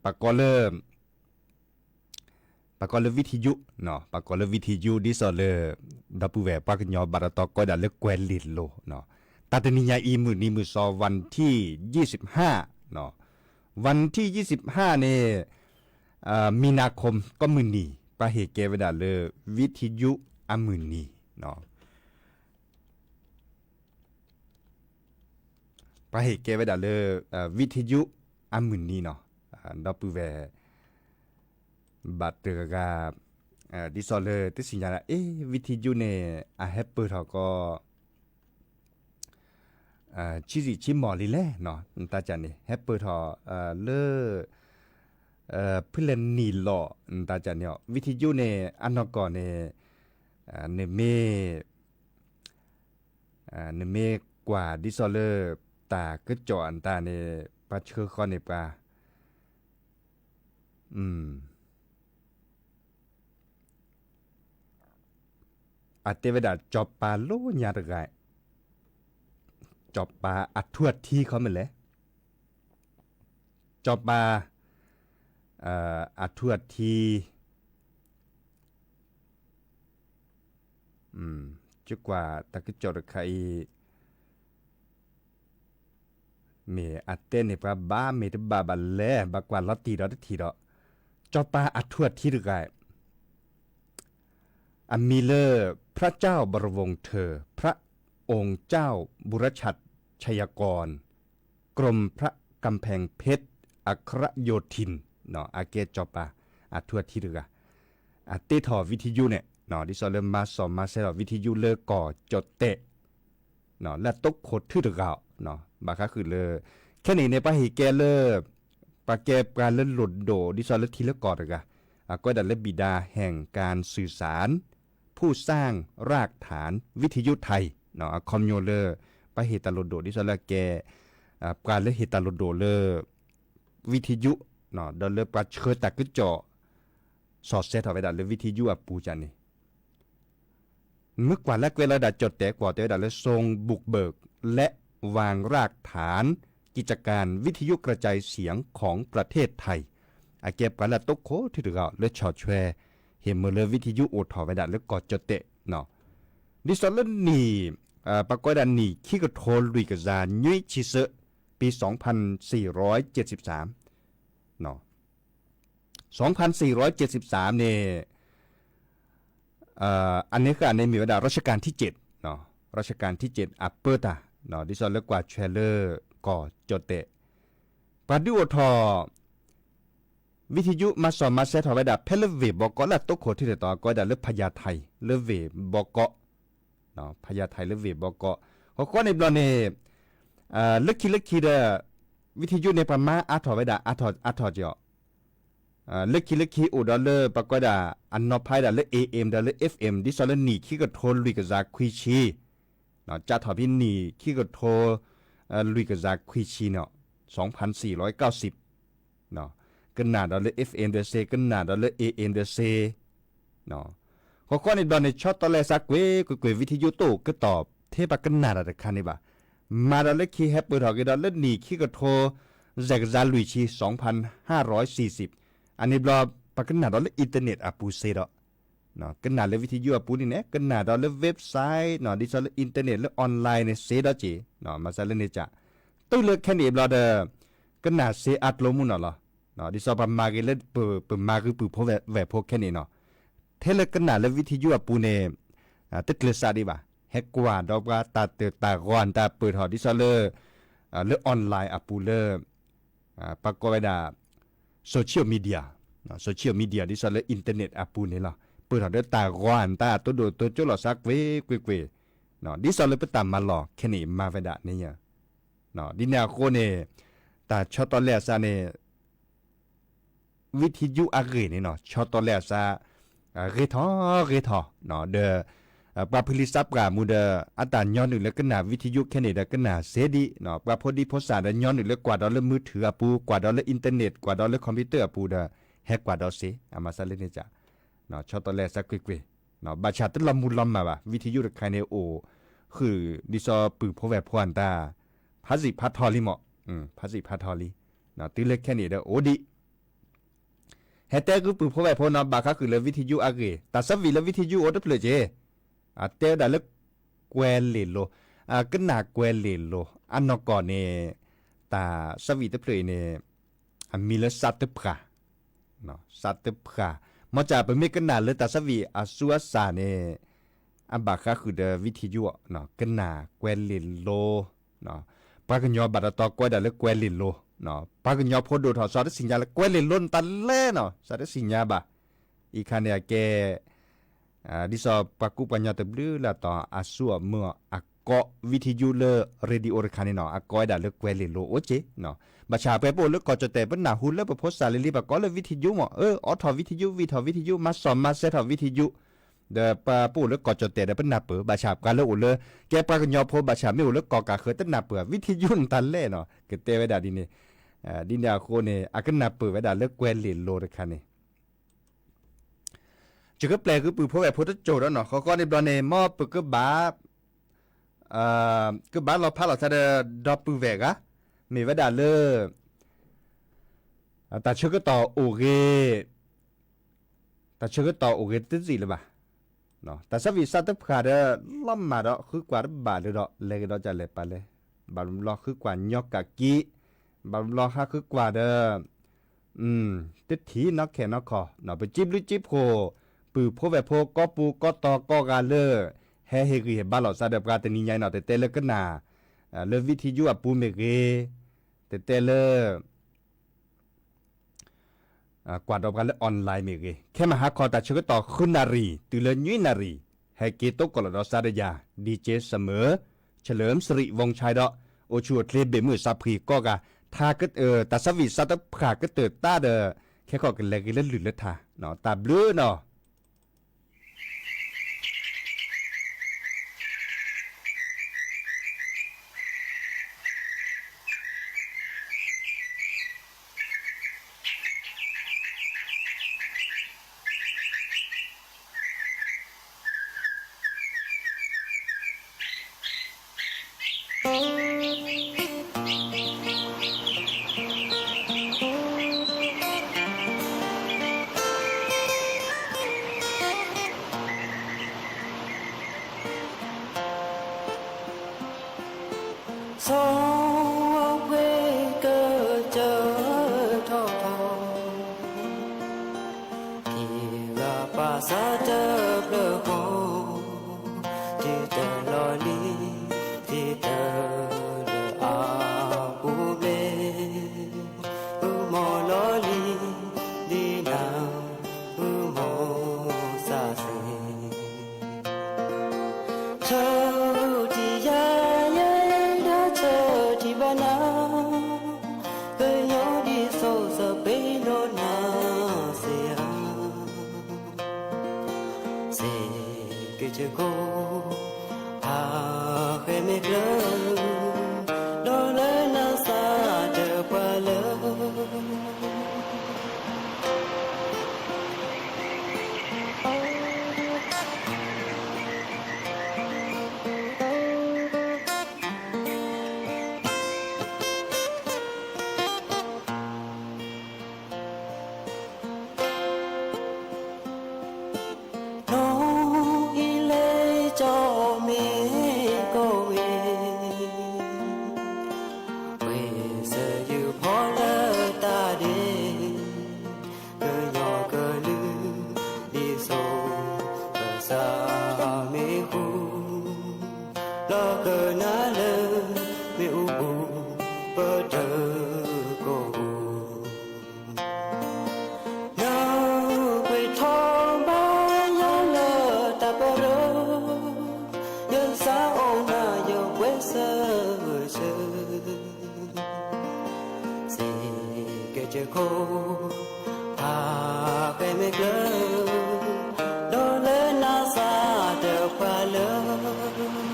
ပှၤကိးလၢ ပှၤကိးလၢ ဝံထံယူ ပှၤကိးလၢ ဝံထံယူ ဒ်သိးလၢ ဒီပုၢ်ဝဲၢ်ပှၤကညီဘၣ်တတီကိးဒၣ်လၢကွဲၤလ့လိၤ တၢ်တနံၤညါအံၤမုၢ်နံၤမုၢ်သီ วันที่ยี่สิบห้า วันที่ยี่สิบห้า န့ၣ် မံနၤခိၣ် ကိးမုၢ်နံၤ ပှၤဟ့ၣ်ကဲဝဲဒၣ်လၢ ဝံထံယူ အမုၢ်နံၤ ပှၤဟ့ၣ်ကဲဝဲဒၣ်လၢ ဝံထံယူ အမုၢ်နံၤနီၤ ဒီပုၢ်ဝဲၢ် ဘၣ်တဂၤဂၤ ဒ်သိးလၢတသ့ၣ်ညါဒၣ် အ့ ဝံထံယုၢ်န့ၣ် အဟဲပၢၢ်ထီၣ်ကီး ဆံးဆံးမီၢ်လံလဲၣ်နီၤ နတၢ်ကၢ်န့ၣ် ဟဲပၢၢ်ထီၣ်လၢ ဖုလဲၣ်နံၣ်လီၤ နတၢ်ကၢ်န့ၣ် ဝံထံယုၢ်န့ၣ် အနီၢ်ကီၢ်န့ၣ် နမ့ၢ် နမ့ၢ်ကွၢ်ဒ်သိးလၢ တၢ်ကစီၣ်အတၢ်န့ၣ် ပှၤဆှၢဃီန့ၣ်ပှၤ အတဲဝဲဒၣ် စီၤပၤလၢညါတဂၤ, စီၤပၤအထူအထံခီမ့ၢ်လဲၣ်, စီၤပၤ အထူအထံ ကကွၢ်တၢ်ကစီၣ်တခါအံၤ မ့ၢ်အတဲန့ၣ် ပှၤဘၣ်မ့ၢ်တဘၣ်ဘၣ်လဲၣ် ဘၣ်ကွၢ်လီၤတံၢ်ဒီးတထံၣ်ဒီး စီၤပၤအထူအထံတဂၤ အမံၤလၢ พระเจ้าบรมวงศ์เธอ พระองค์เจ้าบุรชัดชัยกร กรมพระกำแพงเพชรอัครโยธิน အကဲစီၤပၤ အထူအထံတဂၤ အတ့ထီၣ်ဝံထံယုၢ်န့ၣ် ဒ်သိးလၢမၤစီၣ်မၤဆဲးထီၣ်ဝံထံယုၢ်လၢကီၢ်ကၠီၣ်တဲၣ် လၢအတိခိၣ်ထူၣ်တဂၤ ဘၣ်ဃးဃုာ်လၢ ခဲန့ၣ်န့ၣ် ပှၤဟ့ၣ်ကဲလၢ ပှၤကဲပှၤလၢလိၣ်ဒိၣ် ဒ်သိးလၢထံလၢကီၢ်တဂၤ အကိးဝဲဒၣ်လၢ บิดาแห่งการสื่อสาร ผู้สร้างรากฐานวิทยุไทย အခီပညီလၢ ပှၤဟ့ၣ်တၢ်လိၣ်ဒိၣ် ဒ်သိးလၢအကဲ ပှၤလၢဟ့ၣ်တၢ်လိၣ်ဒိၣ်လၢ ဝံထံယုၢ် ဒီးလၢပှၤဆှၢတၢ်ကစီၣ် စီၣ်ဆဲးထီၣ်ဝဲဒၣ်လၢဝံထံယုၢ်အပူၤန့ၣ် မ့ၢ်ကွၢ်လၢကွဲးလီၤဝဲဒၣ်ကၠီၣ်တဲာ်ကွီၢ် တဲဝဲဒၣ်လၢ ทรงบุกเบิกและวางรากฐานกิจการวิทยุกระจายเสียงของประเทศไทย အကဲပှၤလၢအတိခိၣ်ထူၣ်တဂၤလၢဆီၣ်ထွဲ ဟ့ၣ်မုာ်လၢဝံထံယုၢ်အိၣ်ထီၣ်ဝဲဒၣ်လၢကီၢ်ကၠီၣ်တဲာ် ဒ်သိးလၢနံၣ် ပှၤကိးဝဲဒၣ်နံၣ်ခံကထိလွံၢ်ကယၤနွံဆံသၢ ปี สองพันสี่ร้อยเจ็ดสิบสาม สองพันสี่ร้อยเจ็ดสิบสาม န့ၣ် အန့ၣ်ဃာ်န့ၣ်မ့ၢ်ဝဲဒၣ် รัชกาลที่เจ็ด รัชกาลที่เจ็ด အပၢတၢ် ဒ်သိးလၢကွၢ်ထွဲလၢကီၢ်ကၠီၣ်တဲာ် ပှၤဒုးအိၣ်ထီၣ် ဝံထံယုၢ်မၤစီၣ်မၤဆဲးထီၣ်ဝဲဒၣ် ဖဲလၢဝ့ၢ်ဘီကီးလၢအတိခိၣ်ထူၣ်န့ၣ် အကိးဝဲဒၣ်လၢ พญาไท လၢဝ့ၢ်ဘီကီး พญาไท လၢဝ့ၢ်ဘီကီး ဃီဃီန့ၣ်ဘျီန့ၣ် လၢခံလၢခံဒီး ဝံထံယုၢ်န့ၣ် ပှၤမၤအါထီၣ်ဝဲဒၣ် အါထီၣ်ကီး လၢခံလၢခံအိၣ်ဒီးလၢပှၤကိးဒၣ် အနီၢ်ဖးဒၣ်လၢ เอเอ็ม ဒီးလၢ เอฟเอ็ม ဒ်သိးလၢနံၣ်ခံကထိလွံၢ်ကယၤခွံဆံ ကၢ်ထီၣ်ဖဲနံၣ်ခံကထိ လွံၢ်ကယၤခွံဆံန့ၣ် สองพันสี่ร้อยเก้าสิบ ကနၣ်ဒီးလၢ เอฟเอ็ม ဒီးစ့ ကနၣ်ဒီးလၢ เอเอ็ม ဒီးစ့ ဃီဃီန့ၣ်ဘျီန့ၣ် ဆီတလဲအစးကွ့ၢ်ကွ့ၢ်ကွ့ၢ် ဝံထံယုၢ်တအိၣ်ကတီၢ်ထဲပှၤကနၣ်တၢ်တခါန့ၣ်ဘၣ်. မၤဒီးလၢခံဟဲပၢၢ်ထီၣ်က့ၤဒီးလၢနံၣ်ခံကထိ စဲးကယၤလွံၢ်ဆံ สองพันห้าร้อยสี่สิบ အန့ၣ်ဘျီ ပှၤကနၣ်ဒီးလၢ internet အပူၤစ့ဒီး ကနၣ်လၢဝံထံယုၢ်အပူၤန့ၣ်န့ၣ် ကနၣ်ဒီးလၢ website ဒ်သိးလၢ internet လၢ online န့ၣ်စ့ဒီးက့ၤ မၤစၢၤလၢန့ၣ်က တုၤလၢခဲန့ၣ်ဘျီဒီး ကနၣ်စ့အါကျိမုၢ်နီၢ်လီၤ. ဒ်သိးပမၤဂ့ၤလၢ ပမၤဂ့ၤပုၢ်ဖိဝဲၢ်ဖိခဲန့ၣ်နီၢ် ထဲလၢကနၣ်လၢဝံထံယုၢ်အပူၤန့ၣ် တကျၢၤစးဒံးဘၣ်. ဟဲကွၢ်ဒီးပှၤတၢ်တၢၢ်တၢ်ဂီၤတၢ်ပၢၢ်ထီၣ်ဒ်သိးလၢ လၢ online အပူၤလၢ ပှၤကိးဝဲဒၣ် social media, social media ဒ်သိးလၢ internet အပူၤန့ၣ်လီၤ. ပၢၢ်ထီၣ်ဒီးတၢ်ဂီၤအတၢ်အတိၢ်ဒိၣ်တိၢ်ကၠိလီၤစးကွ့ၢ်ကွ့ၢ်ကွ့ၢ် ဒ်သိးလၢပတၢ်မၤလီၢ်ခဲန့ၣ်မၤဝဲဒၣ်န့ၣ် ဒ်န့ၣ်အဃိန့ၣ် တၢ်ဆီတလဲအစးန့ၣ် ဝံထံယုၢ်အဂ့ၢ်န့ၣ်နီၢ် ဆီတလဲအစး ဂ့ၤထီၣ်ဂ့ၤထီၣ် ဒီး ပှၤဖုလံၤစးပှၢ်မူဒီး အတၢ်ညီနုၢ်လၢကနၣ်ဝံထံယုၢ်ခဲန့ၣ်ဒီးကနၣ်စ့ဒံး ပှၤဖိဒံဖိစၢ်ဒီးညီနုၢ်လၢကွၢ်ဒီးလၢမုၢ်ထုးအပူၤ ကွၢ်ဒီးလၢ internet ကွၢ်ဒီးလၢ computer အပူၤဒီး ဟဲကွၢ်ဒီးစ့ အမၤစၢၤလၢန့ၣ်က ဆီတလဲအစးကွ့ၢ်ကွ့ၢ် ဘၣ်ဆၣ်တလီၤမုၢ်လီၤမၢ်ဘၣ် ဝံထံယုၢ်တခါန့ၣ်အိၣ် ဃုာ်ဒ်သိးပုၢ်ဖိဝဲၢ်ဖိအတၢ် ဖးစံးဖးထီလံမး ဖးစံးဖးထီလံ တုၤလၢခဲန့ၣ်ဒီးအိၣ်ဒံး ဟဲတဲဃုာ်ပုၢ်ဖိဝဲၢ်ဖိနီၢ် ဘၣ်ဃးဃုာ်လၢဝံထံယုၢ်အဂ့ၢ် တၢ်ဆၢဝံၤလၢဝံထံယုၢ်အိၣ်တဖျၢၣ်က့ၤ အတဲဝဲဒၣ်လၢ ကွဲၤလ့ၣ်လိၤ ကနၣ်ကွဲၤလ့ၣ်လိၤ အနီၢ်ကီၢ်န့ၣ် တၢ်ဆၢဝံၤတဖျၢၣ်အံၤန့ၣ် အမံၤလၢစးတဖျၢၣ် စးတဖျၢၣ် မ့ၢ်ကပမ့ၢ်ကနၣ်လၢတၢ်ဆၢဝံၤအဆူအစှၤန့ၣ် အဘၣ်ဃးဃုာ်ဒီးဝံထံယုၢ် ကနၣ်ကွဲၤလ့ၣ်လိၤ ပှၤကညီဘၣ်တတီၤကွဲးဒၣ်လၢကွဲၤလ့ၣ်လိၤ ပှၤကညီဖိဒိၣ်ထီၣ် စးတသ့ၣ်ညါလၢကွဲၤလ့ၣ်လိၤန့ၣ်တၢ်လဲၣ်နီၢ် စးတသ့ၣ်ညါဘၣ် အံၤခါန့ၣ်အကဲ ဒ်သိးပှၤကူပှၤညီတဘျုးလၢအတီၤ အစူၢ်အမုၢ်အီၤ အကိးဝံထံယူလၢ radio တခါန့ၣ်နီၤ အကိးဝဲဒၣ်လၢကွဲၤလ့ၢ်လိၤအိၣ်က့ၤ, ဘၣ်ဆၣ်ပှၤပအိၣ်လၢကီၢ်ကၠီၣ်တဲၣ် ပနၢ်ဟူလၢပဖိစၢ်လံၤလံၤ ပှၤကိးလၢဝံထံယူမး, အၢ အိးထီၣ်ဝံထံယူ ဝံထီၣ်ဝံထံယူ မၤစီၣ်မၤစဲထီၣ်ဝံထံယူ, ဒီးပှၤပအိၣ်လၢကီၢ်ကၠီၣ်တဲၣ်ဒီးပနၢ်ပၢၢ်, ဘၣ်ဆၣ်ပှၤလၢအိၣ်လၢ ကဲပှၤကညီဖိ ဘၣ်ဆၣ်မ့ၢ်အိၣ်လၢကီၢ်ကၢ်ဃၢၤ တနၢ်ပၢၢ်ဝံထံယူန့ၣ်တၢ်လဲၣ်နီၤ ကတဲဝဲဒၣ်ဒ်န့ၣ်, ဒ်န့ၣ်အဃိန့ၣ် အကနၢ်ပၢၢ်ဝဲဒၣ်လၢကွဲၤလ့ၢ်လိၤတခါန့ၣ် ယကပျဲၢ်ဃုာ်ပုၢ်ဖိဝဲၢ်ဖိတစိၢ်ဒီးနီၤ ဃီဃီန့ၣ်ဘျီန့ၣ် မ်ပကဘၣ် ကဘၣ်လီၤဖးလီၤသးဒီး ဒီပုၢ်ဝဲၢ်ဂၤ မ့ၢ်ဝဲဒၣ်လၢ တၢ်ဆၢကတီၢ်အိၣ်ဂ့ၤ, တၢ်ဆၢကတီၢ်အိၣ်ဂ့ၤတစဲးလၢၤဘၣ်. တၢ်ဆၢဝံၣ်စးတဖၣ်ဒီး လီၤမၢ်ဒီးဃုကွၢ်တဘၣ်လၢၤဒီး လဲၤကဒီးကလဲၤပာ်လဲၣ်, ဘၣ်ဘျီဃုကွၢ်ညီကၣ်က့, ဘၣ်ဘျီဟးဃုကွၢ်ဒီး တထံၣ်နီၢ်ခဲနီၢ်ခီ, ပစံးဘျုးစံးဖှိၣ် ပုၢ်ဖိဝဲၢ်ဖိ ကိးပူၤကိးတီၤကိးဂၤလၢ ဟဲဟ့ၣ်ဂံၢ်ဟ့ၣ်ဘါလိာ်သးဒီးပှၤတနံၤညါအံၤနီၤ, တတဲလၢကနၣ် လၢဝံထံယူအပူၤမ့ၢ်ဂ့ၤ, တတဲလၢ ကွၢ်ဒီးပှၤလၢ online မ့ၢ်ဂ့ၤ, ခဲမုၢ်ဟါခီတၢ်ဆၢကတီၢ်ဃုနၣ်ရံၣ် တုၤလၢနွံနၣ်ရံၣ် ဟဲက့ၤသကိးလီၤဒီးစးဒီးယၤ DJ Summer เฉลิมสิริวงศ์ชัย ဒီး အိၣ်ဆူၣ်အိၣ်ချ့ဘ့ၣ်မုၢ်စးဖှံကိးဂၤ, တၢ်ဆၢဝံၣ်စးတဖၣ်ကတၢၢ်တၢ်ဒီး ခဲကီၢ်ကလဲၤဂ့ၤလၢလုၢ်လၢထါ, တၢ်ဘျုးနီၤ. ဆီအပှ့ၤကစၢၢ်ထီၣ်ထီၣ် က့ၤဂၤပာ်စၢ်တဖျၢၣ်ဃီ, တုၤတၢ်လီၢ်လံၤ တုၤတၢ်လၢအပူၤဘျဲၣ်, အုမီၢ်လီၤလံၤ ဒ်နၤ အုမီၢ်စၢ်စ့ၢ် ဆၢထံယၤယဲဒၣ်ဆၢထံဘၣ်နၤ, ကညီဒ်စိၤစပ့ၤနီၢ်နၤစ့ဧါ, စ့ၢ်ကီးကၠိ ဖးဃဲမ့ၢ်ကျၢၤ, ဒီးလၢနၤစၢ်တပှၤလၢ နီၢ်အံၤလဲၤကၠီမ့ၢ်ကိးဝဲ, ပှဲၤစၢၤယုၢ်ဖီလၢတၢ်ဒဲး, ကညီကလုာ်ဒ်စိၤကစၢ်မ့ၢ်ဃူ, လီၤကနၣ်လၢမ့ၣ်အူပူၤ ပတၢ်ကိးပူၤ နကွဲးထီၣ်ဘါယွၤလၢတၢ်ပရၢ, ယစးအိၣ်နၤယပှဲၤစၢၤဆၢ, စ့ၢ်ကီးကၠိ ဖးဃဲမ့ၢ်ကျၢၤ, ဒီးလၢနၤစၢ်တပှၤလၢ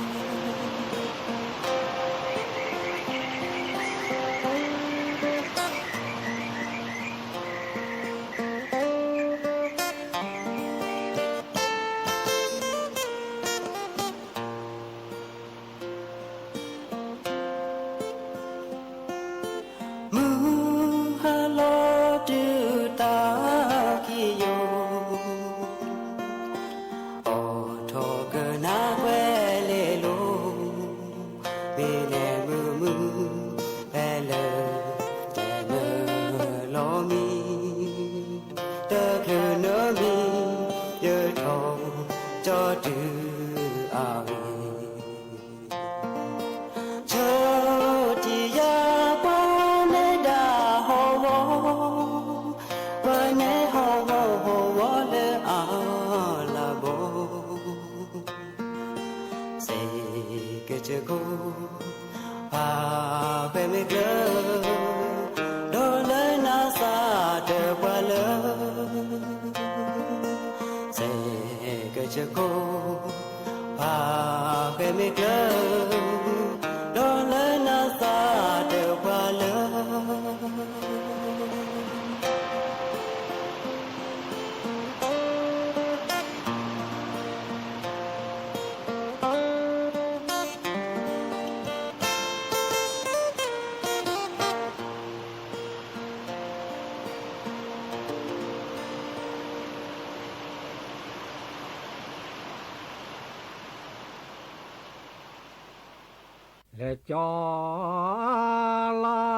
မုၢ်ဟါလီၤတုၤတၢ်ခံယိာ်, အိးထီၣ်ကနၣ်ကွဲၤလ့လိၤ, မ့ၢ်လဲၤမုာ်မုာ် ဖဲလၢတနၢၤလီၤမံၤ, တချုးနၢၤမံၤ ယထီၣ်ကၠီတုၤအဂ့ၢ် ဆၢထံယၤပှၤနဲဒၣ်ဟီၣ်ဝီ, ပှၤနဲဟီၣ်ဝီဟီၣ်ဝီလၢ ကၠိ ဖးဃဲမ့ၢ်ကျၢၤ ဒီးလၢနၤသးတပှၢ်လၢ စဲကၠိ ဖးဃဲမ့ၢ်ကျၢၤ ဒီးလၢနၤသးတပှၢ်လၢ လဲၤကၠီလီၤ ခီ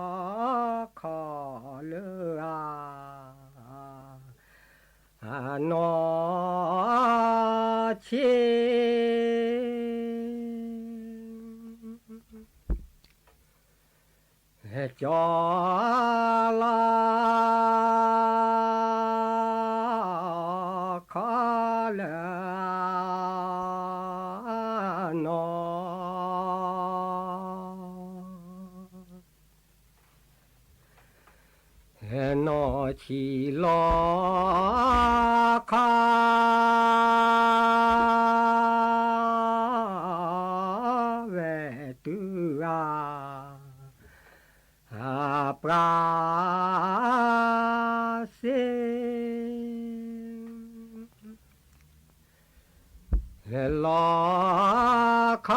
လၢအ အနီၢ်ဆံး လဲၤကၠီလီၤ ခီလၢအနီၢ် နီၢ်ဆံးလီၤ ခီ ဝဲတုၤအ အပှၤ စ့ လီၤခီ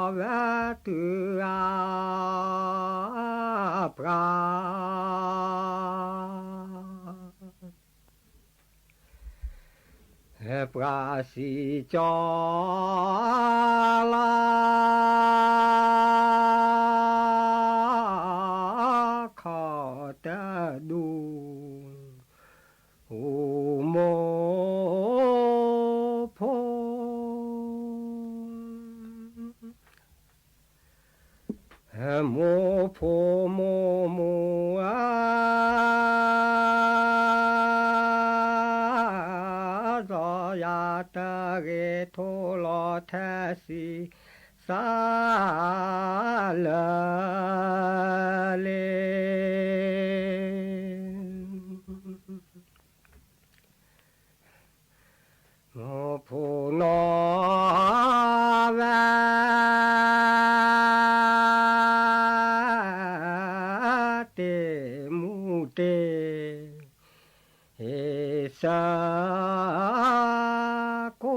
ဝဲတုၤအပှၤ ပှၤစံၣ်ကၠီလီၤ ခီတဒူၣ် မိၢ်ဖိ မိၢ်ဖိမိၢ်မိၢ်ဧၢ ဒီးယၤတဂ့ၤ ထိၣ်လီၤထဲစံး စးလၢလ့ မိၢ်ဖိနီၢ်ဝဲ တ့ၢ်မူတ့ၢ် စၢကိ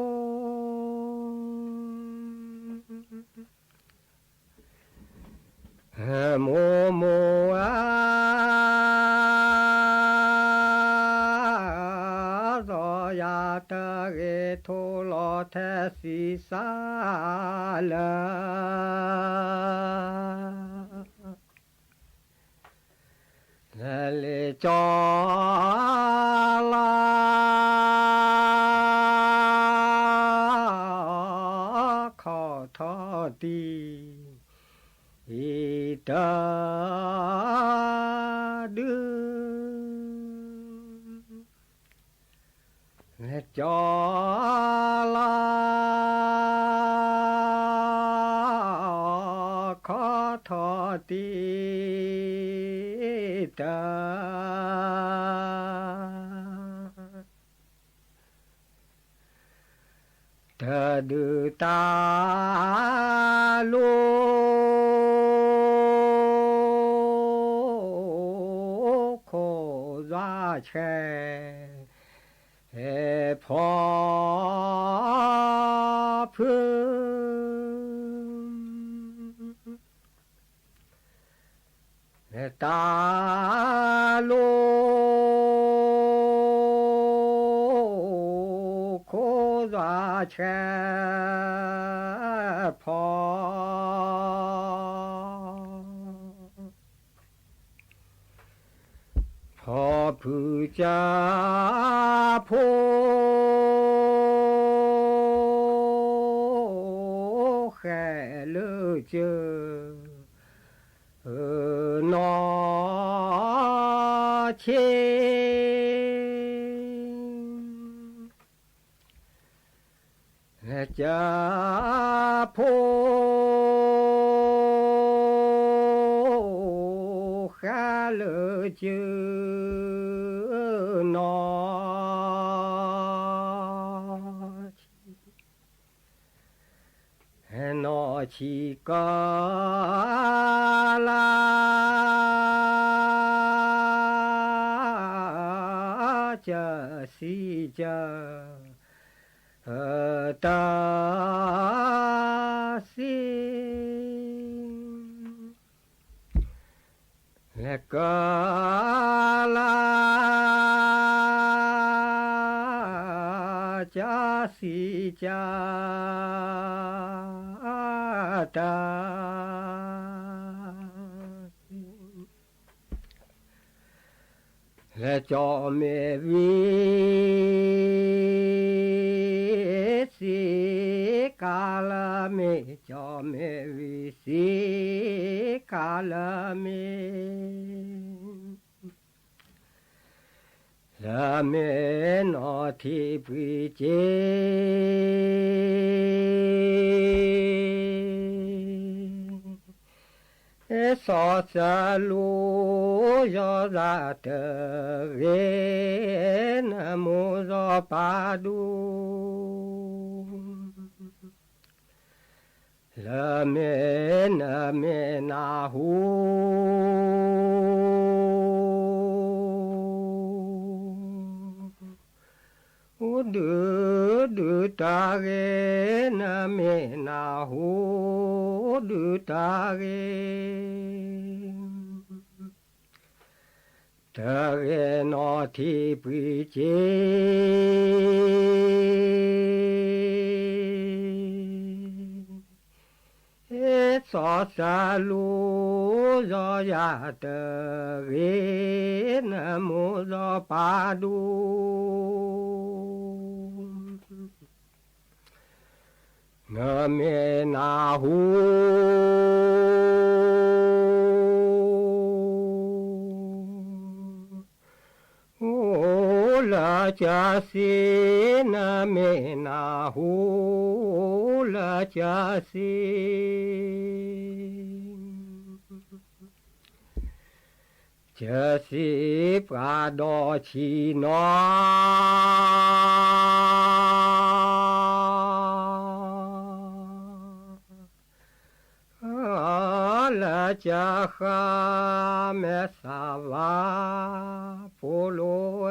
မိၢ်မိၢ်ဧၢ ဒီးယၤတဂ့ၤ ထိၣ်လီၤထဲစံး စးလၢ လဲၤကၠီလီၤ ခီထီၣ်တံၢ် တဒု လဲၤကၠီလီၤ ခီထီၣ်တံၢ် တ တဒုတၢ်လိၤ ခိၣ်ယွၤဆဲး ဖီဖု တၢ်လိၤ ခိၣ်ယွၤဆဲး ဖီ ဖီဖုကၢ်ဖိ ဃဲလၢကၢၤ နီၢ်ဆံး ကၢ်ဖိဃါလၢကၢ် နီၢ်ဆံ နီၢ်ဆံကၢ် လၢ ကၢ်စံကၢ် တၢ်စံ လဲၤကၢ်လၢ ကၢ်စံကၢ် တၢ် လဲၤကၠီၣ်မဲာ်ဝံၤ စံကၢ်လၢမ့ၢ် ကၠီၣ်မဲာ်ဝံၤ စံကၢ်လၢမ့ၢ် လၢမ့ၢ်နီၢ်ထံးပှံၤက့ၤ စီၤစလူ ယီၤဒၣ်တဂ့ၤ နမိၢ်စီၤပၤဒူ လၢမ့ၢ်နမ့ၢ်နၢ်ဟူ ဒုးဒုးတၢ်ဂ့ၤ နမ့ၢ်နၢ်ဟူ ဒုးတၢ်ဂ့ၤ တဂ့ၤနီၢ်ထံးပှံၤက့ၤ စီၤစလူ ယီၤယၤတဂ့ၤ နမိၢ်စီၤပၤဒူ နမ့ၢ်နၢ်ဟူ လၢကၢ်စံ နမ့ၢ်နၢ်ဟူ လၢကၢ်စံ ကၢ်စံပှၤဒီးဆံးနီၤ လၢကၢ်ဃၢ်မဲာ်သၣ်ဝါ ပိာ်လိဧၢ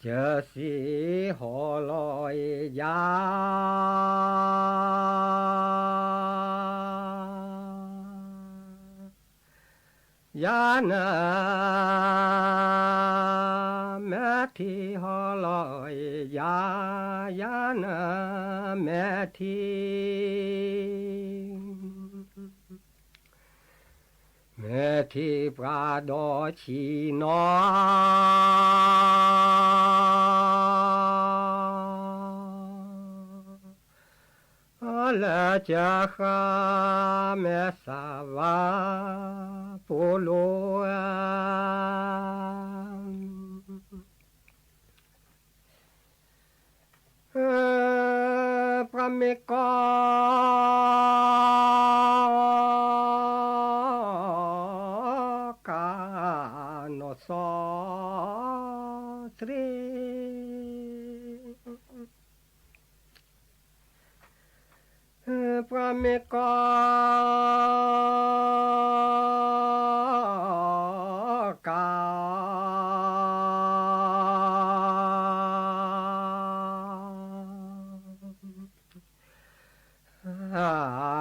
ကၢ်စံဟီၣ်လီၤအ့ၣ်ယၤ ယၤန မဲာ်ထံဟီၣ်လီၤအ့ၣ်ယၤ ယၤန မဲာ်ထံ မဲာ်ထံပှၤဒီးဆံးနီၤ လၢကၢ်ဃၢ်မဲာ်သၣ်ဝါ ပိာ်လိဧၢ ပှၤမ့ၢ်ကိး ကၢ်နီၢ်စီၤ သရ့ ပှၤမ့ၢ်ကိး ကၢ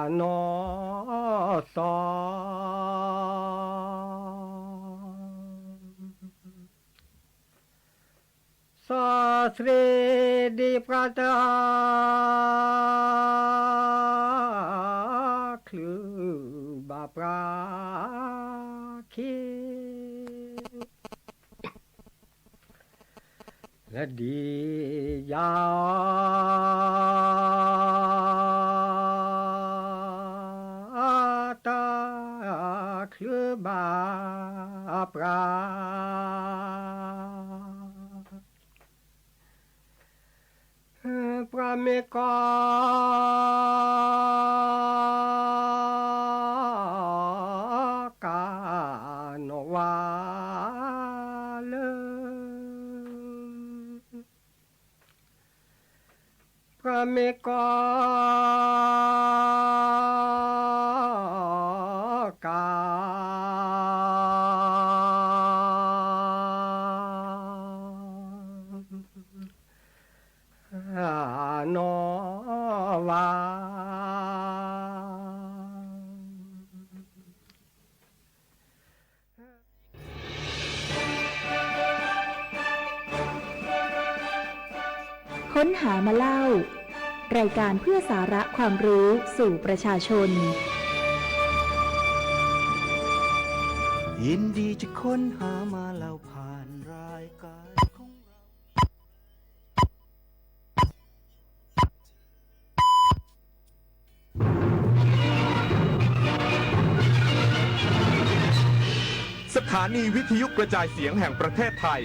် နီၢ်စီၤ စီၤသရ့ဒံးပှၤတချုးဘၣ်ပှၤ ခံ လၢဒံးယၤ တချုးဘၣ်ပှၤ တ မ့ၢ်ကီ ကနီၢ်ဝါ လၢ ပှၤမ့ၢ်ကီ က နီၢ်ဝါ ค้นหามาเล่า รายการเพื่อสาระความรู้สู่ประชาชน ยินดีจะค้นหามาเล่าผ่านรายการของเรา สถานีวิทยุกระจายเสียงแห่งประเทศไทย